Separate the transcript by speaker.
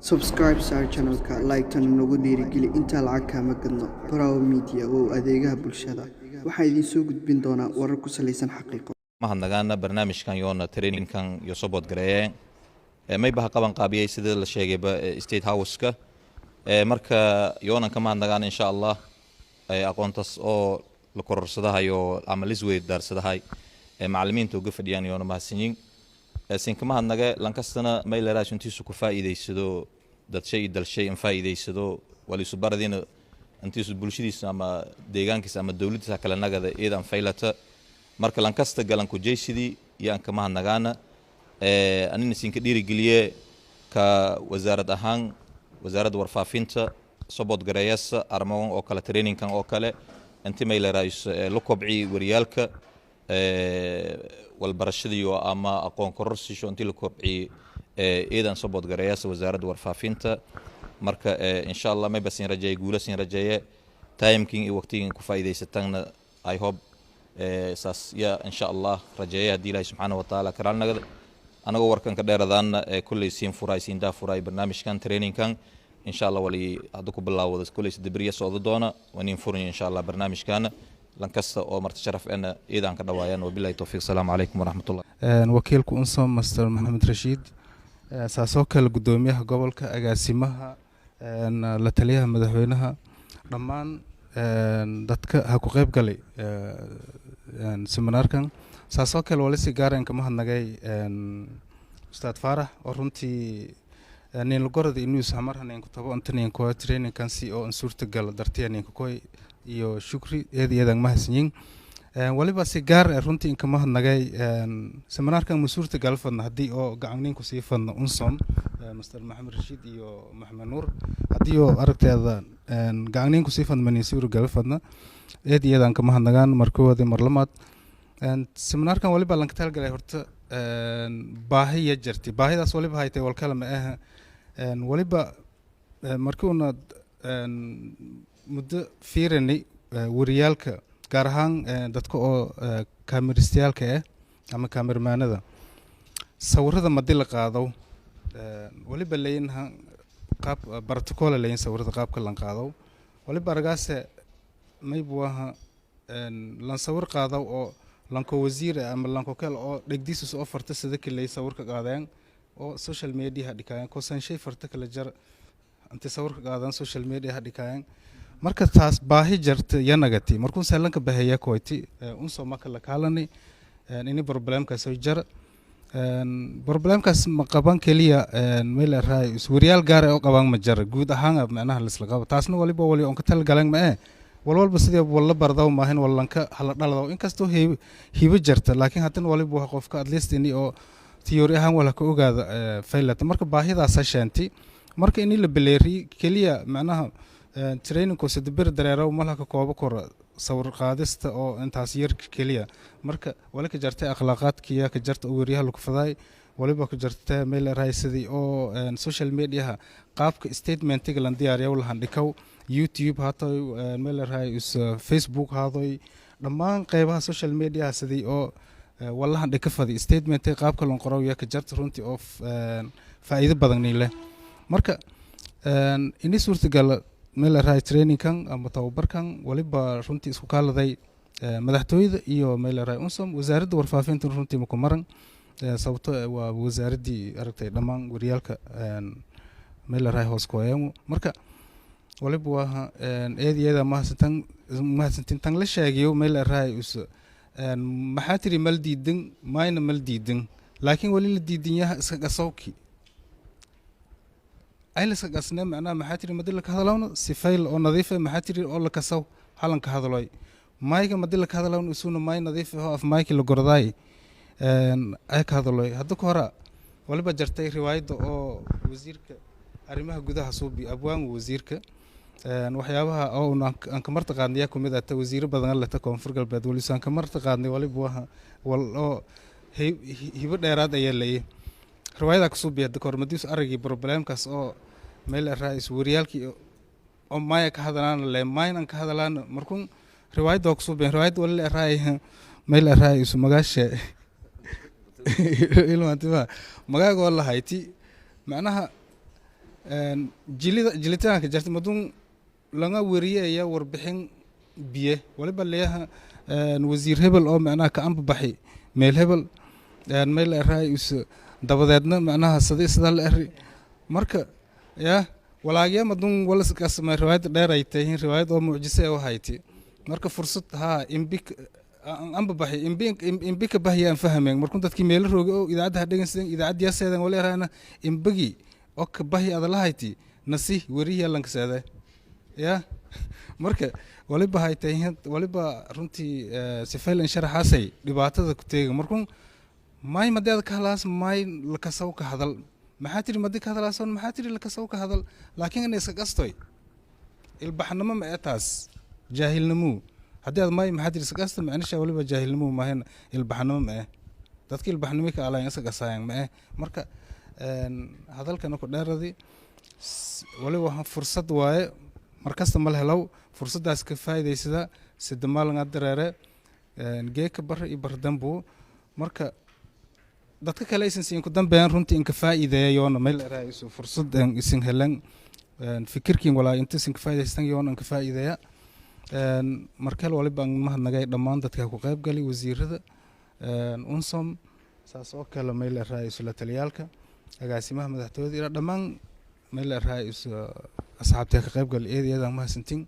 Speaker 1: Subscribe saar channelka, like-tana nagu dhiirigeli. Intaa lacag kaama gadno. Brow Media waa u adeegaha bulshada. Waxaa idiin soo gudbin doonaa warar ku salaysan xaqiiqo.
Speaker 2: Mahadnagaana barnaamijkan yoona trainingkan iyo soo boodgareeyeen maybaha qaban qaabiyey, sida la sheegayba, State House-ka. Marka yoonan ka mahadnagaan, insha Allah, aqoontaas oo la kororsadahayo ama lisweydaarsadahay macalimiinta uga fadhiyaan, yoona mahadsanyiin. Sinka mahadnage lankastana mayleraas intiisu ku faa'iidaysado, dadshay iyo dalshay in faa'iidaysado, walisu baradiina intiisu bulshadiisa ama deegaankiisa ama dowladdiisa kale nagada iidan faylata. Marka lankasta galan kujaysidii iyo aan ka mahadnagaana. Anina sinka dhiirigeliye ka wasaarad ahaan, wasaaradda warfaafinta soboodgareeyasa armagan oo kale, trainingkan oo kale, inti mayleerays la kobci wariyaalka walbarashadiyo ama aqoon kororsisho intii la kobciye iidan soboodgareeyasa wasaaradda warfaafinta. Marka insha Allah mayba siin rajeeye, guula siin rajeeye, timekin iyo waqtigin ku faa'iidaysatanna I hope saas ya insha Allah rajeeye, haddii Ilahi subxaana wa tacaala karaal nagada. Anagoo warkan ka dheeradaanna kulley siin furay, siin daa furay barnaamijkan trainingkan, insha Allah. Wali hadda ku bilaawada kulley sidabriya socdo doona waniin furin, insha Allah, barnaamijkaana. Lankasta oo marti sharaf ena iidaan ka dhawaayaan. Wabillahi towfiiq. Asalaamu calaykum waraxmatullah.
Speaker 3: Wakiilka UNSOM, Master Maxamed Rashiid, saasoo kale guddoomiyaha gobolka, agaasimaha, la taliyaha madaxweynaha, dhammaan dadka ha ku qeyb galay seminaarkan. Saasoo kale wali si gaar aan kama hadnagay Ustaad Faarax oo runtii nin lagorada inuus hamar haneenku tabo inta ninko trainingkan si oo suurtagal dartiya ninka koy iyo Shukri eed iyadan mahadsanyiin. Waliba si gaar ah runtii inkama hadnagay, seminaarkan ma suurtagal fadna haddii oo gacan ninku sii fadno UNSOM, Master Maxamed Rashiid iyo Maxamed Nuur, haddii oo aragteeda gacan ninku sii fadna manin suuragal fadna. Eed iyadan kama hadnagaan markoodi. Mar lamaad, seminaarkan waliba lanka talgalay horta baahiya jirtay. Baahidaas waliba haytay walkale ma aha. Waliba markii una muddo fiiranay wariyaalka, gaar ahaan dadka oo kaamiristayaalka ah ama kaamirmaanada, sawirada madi la qaado waliba leeyinha qaab protocol leeyin sawirada qaabka lan qaado. Waliba aragaase maybu aha lan sawir qaado oo lanko wasiir ama lanko kale oo dhegdiisus oo farta sida kaley sawirka qaadeen oo social media dhikaayeen, kosan shay farta kala jar inta sawirka qaadaan social media dhikaayeen. Marka taas baahi jarta yanagati markuu selanka baheeya koyti unsoo maka la kaalani ini problemkaas oo jara. Problemkaas ma qaban keliya meel raay wariyaal gaar ah oo qaban ma jara, guud ahaan macnaha laisla qabo. Taasna waliba wali on ka talgalan ma walwalba sidii walla bardaw maahin, wallanka hala dhaladaw, inkastoo hibo jarta, laakiin haddana waliba waa qofka at least ini oo theory ahaan wala ka ogaada faylata. Marka baahidaasa sheentay marka ini la beleeriy keliya macnaha trainingko sadabir dareero malaha ka koobo koro sawir qaadista oo intaas yar keliya. Marka wali ka jartay akhlaaqaadkiya ka jarta oo weriyaha lagu faday, waliba ka jarta meel raay sidii oo social mediaha qaabka statementiga lan diyaariyo lahan dhikow, YouTube haatoy, meel raay is Facebook haadoy, dhammaan qeybaha social mediaha sidii oo walahan dhika fadi, statementiga qaabka lan qorow ya ka jarta runtii oo faa'iido badan leh. Marka ini suurtagal meel raay trainingkan ama tababarkan waliba runtii isku kaaladay madaxtooyada iyo meel raay UNSOM. Wasaaradda warfaafinta runtii maku maran, sababto waa wasaaraddii aragtay dhammaan wariyaalka meel raay hoos kooyeen. Marka waliba waa eed iyada mahadsantan, mahadsantin. Tan la sheegayo meel raay us maxaa tiri mal diidan mayna mal diidan, laakiin wali la diidan yaha iska qasowki ay la iska qasne. Macnaha maxaa tiri madi laka hadalawna sifayl oo nadiif ah, maxaa tiri oo la kasaw halanka hadaloy mayga madi laka hadalawna isuna may nadiif ah oo af mayki la gordaay ay ka hadaloy. Hadda ka hora waliba jartay riwaayadda oo wasiirka arrimaha gudaha suubi abwaan wasiirka waxyaabaha oo aan ka marta qaadnay yaa kumid ata wasiiro badan leta Koonfur Galbeed waliso aan ka marta qaadnay. Waliba waha wal oo hibo dheeraad ayaa leeyahay riwaayada ka suubi. Hadda kahor madiisu aragii problemkaas oo meel raa'is wariyaalkii oo maya ka hadalaana le maynan ka hadalaana. Markuun riwaayadda waa kusuubeen riwaayadda wali la raay meel raa'is magaashe ilmaantima magaagoo lahayti macnaha. Jilida jilitaanka jarta madun laga weriyaya warbixin biye waliba leeyaha wasiir hebel oo macnaha ka anbabaxi meel hebel meel eraay us dabadeedna macnaha sida sida la eri. Marka ya walaagya madun walasqasma riwaayad dheer ay tahay, riwaayad oo mucjise oo hayti. Marka fursad haa imbi anbabaxi imbi imbi ka bahya aan fahmeen. Markun dadkii meelo rooga oo idaacadda ha dhegeysan, idaacadda yaseedan wala eraana imbagi oo ka bahi adala hayti nasi werihiya lankaseede ya. Marka waliba haytay, waliba runtii sifaylan sharaxaasay dhibaatada ku teega. Markun may madii ad ka hadlaas may lakasaw ka hadal, maxaa tiri madi ka hadlaason, maxaa tiri lakasaw ka hadal, laakiin inay iska qastoy ilbaxnimo ma ee taas jaahilnimo. Haddii aad may maxaa tiri iska qasta, macnisha waliba jaahilnimo maahan, ilbaxnimo ma eh. Dadka ilbaxnimo ka alayan iska qasaayan ma eh. Marka hadalkana ku dheeradi waliba fursad waaye, markasta ma la helow fursaddaas ka faa'iidaysada sida maalin dareere geeka bare iyo bardambu. Marka dadka kale aysan siin ku dambeeyaan runtii inka faa'iideeya yoona meel erayso fursad isin helan fikirkiin walaa inta isin ka faa'iidaystan yoona inka faa'iideeya. Markale waliba aan mahadnagay dhammaan dadka ku qayb galay, wasiirada, UNSOM, saas oo kale meel erayso la taliyaalka agaasimaha madaxtooyada ilaa dhammaan meel erayso asxaabta ka qayb galay. Eed iyadaan mahadsantiin.